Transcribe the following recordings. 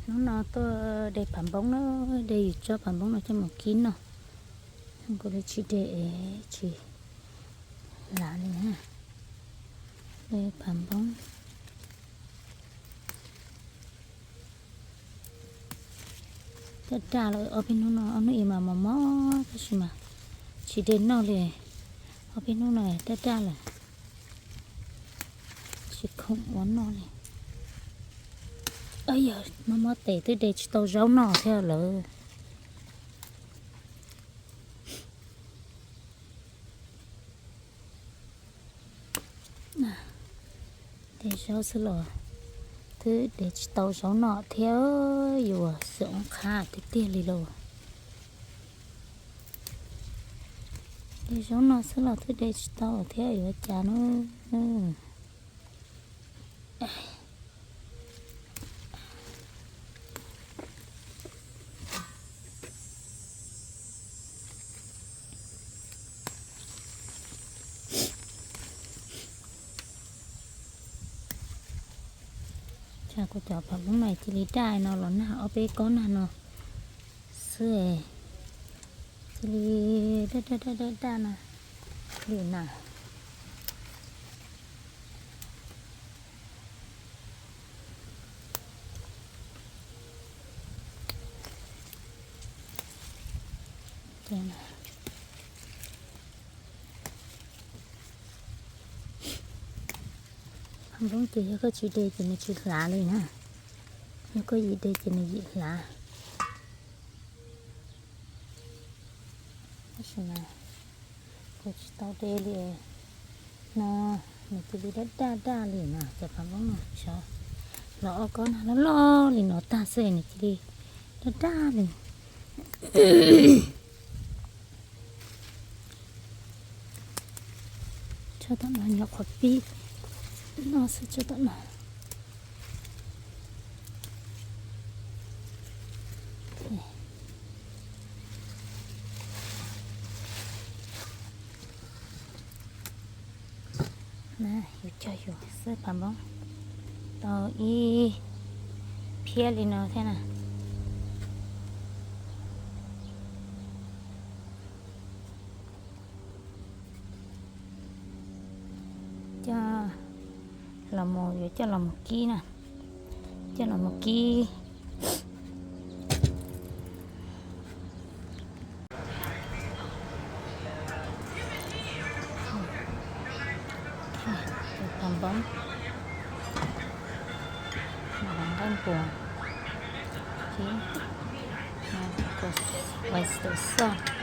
Hnub no tuaj de phav npoob na, de yus tsob phav npoob no coj mus kib noj. Kuv li tsis de es tsis hlav li na. De phav npoob. Daj daj lawm, ob peb hnub no, ob hnub ib mas mos mos tab sis mas tsis de noj li. Ob peb hnub no daj daj lawm, tsis khoom ua noj li. Yog mob mob tes twb de tsis tau zaub noj thiab lawm. De zaub xwb los twb de tsis tau zaub noj thiab, yuav xyov qhab tiag tiag li lauj. De zaub noj xwb los twb de tsis tau thiab yuav cas no. Tsam kuv cov phav npoob no cia li daj no los nag ob peb kob nag no xwb, cia li daj daj daj daj no li na. Phav npoob ces yog koj tsis de ces nws tsis hlav li na, yog koj yim de ces nws yim hlav. Tab sis mas kuv tsis tau de li no, nws cia li daj daj daj li no, cov phav npoob no xyov los ob kob nag loj loj li no tag xwb nws cia li daj daj li. Tso tom no nyuam qhuav pib no xwb, tso tom no. Yuav cog yuav xwb, phav npoob tau ib phiab li no thiab na. Coj los mus, yuav coj los mus kib na, coj los mus kib. Tus phav npoob, nqaij npua, oyster sauce.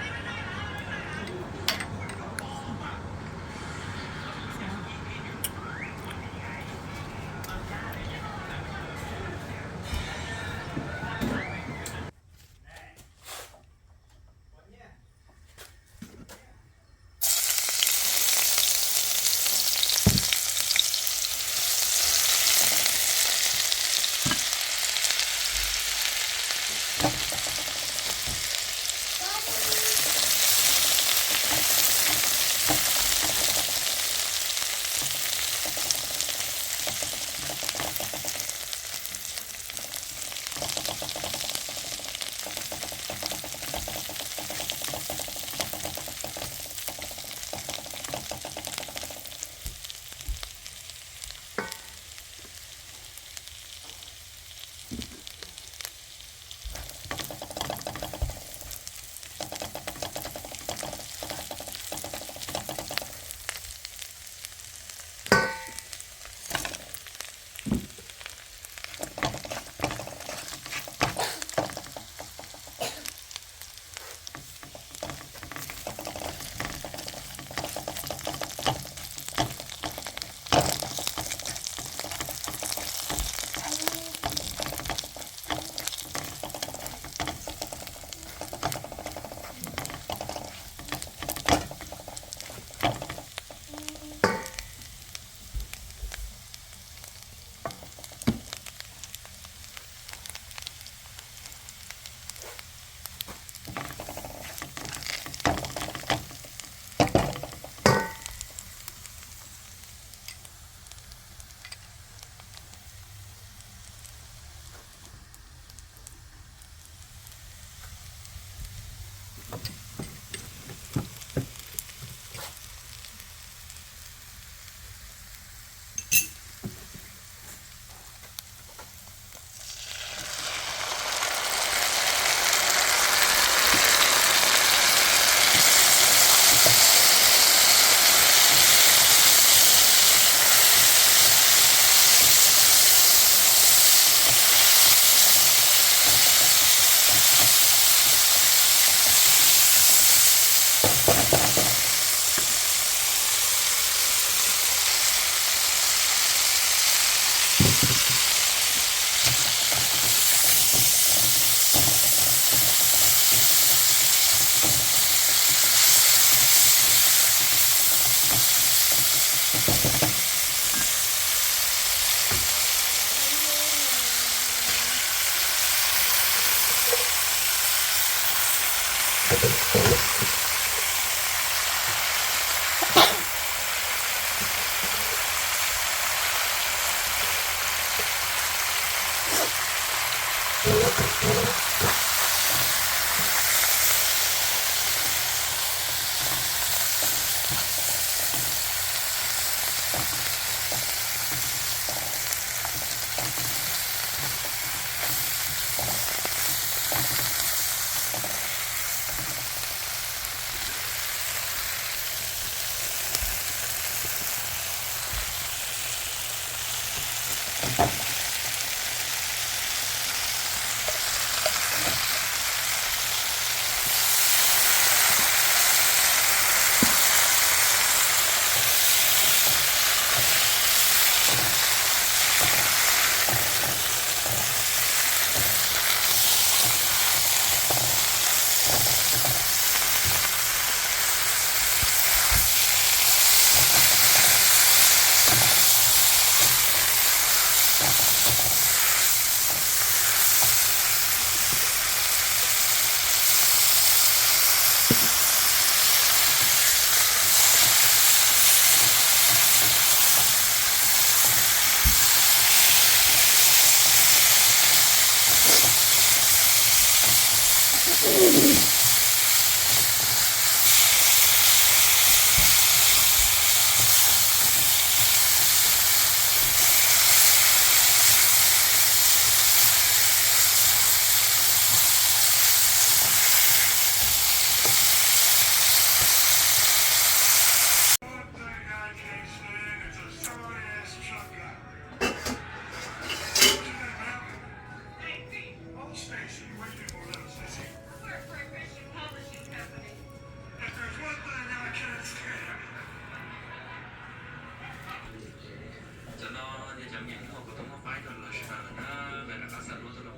Cov no yog cov me nyuam kuv tau muab faib rau lawv sawv daws lawm na, lawv rov qab xa duab tuaj